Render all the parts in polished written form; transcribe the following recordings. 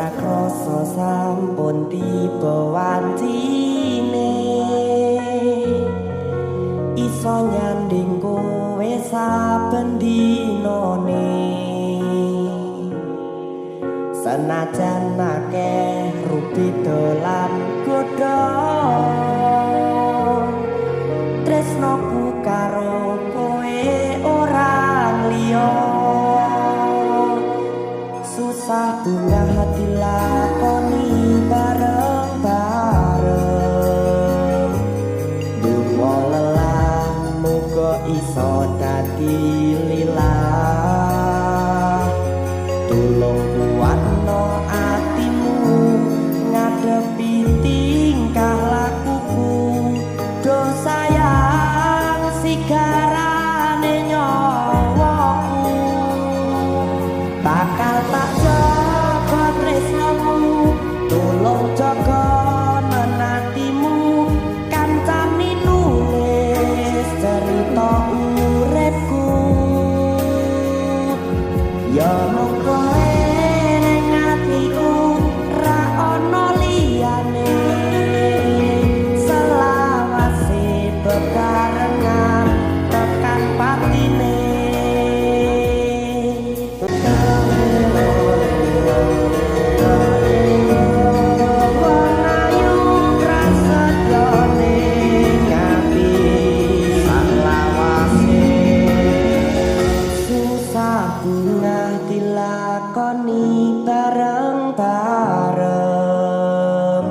Ora krasa sampun tiba wancine, iso nyanding kowe saben dinane. Senajan akeh rupi dolan godha, tresnoku karo kowe ora liya. Susah bungah dilakoni bareng-bareng, donga lelah muga iso dadi lilah. Tulung kuatno atimu ngadepi tingkah lakuku, do sayang sigarane nyawaku. Bakal tak jaga tresnomu, tulung jaga atimu, kancane nulis cerita uripku. Ya mung kowe ning atiku ra ana liyane, selawase bebarengan tekan patine. Wong ayu prasetyane ati salawase. Susah bungah dilakoni bareng-bareng,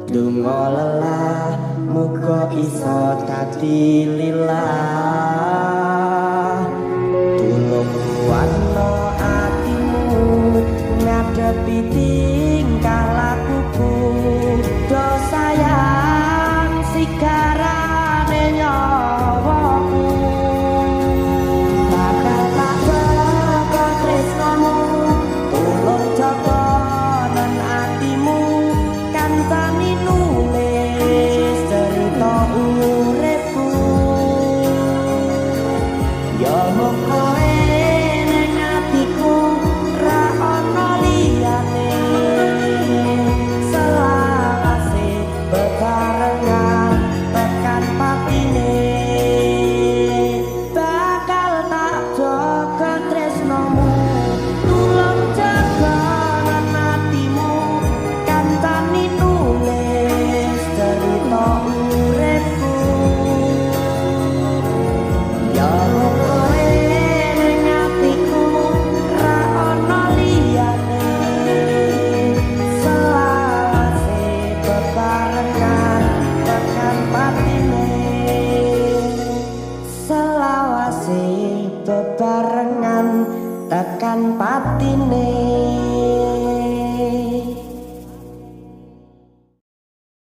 donga lelah muga iso dadi lilah. Tulung kuatno atimu ngadepi tingkah lakuku, do sayang sigarane nyawaku. Bakal tak jaga tresnomu, tulung jaga atimu, kancane nulis cerita uripku. Ya mung kowe ning atiku ra ana liyane, selawase bebarengan tekan patine. Bakal tak jaga tresnomu, tulung jaga atimu, kancane nulis cerita uripku. Ya mung kowe ning atiku ra ana liyane, selawase bebarengan tekan patine. Selawase bebarengan tekan patine.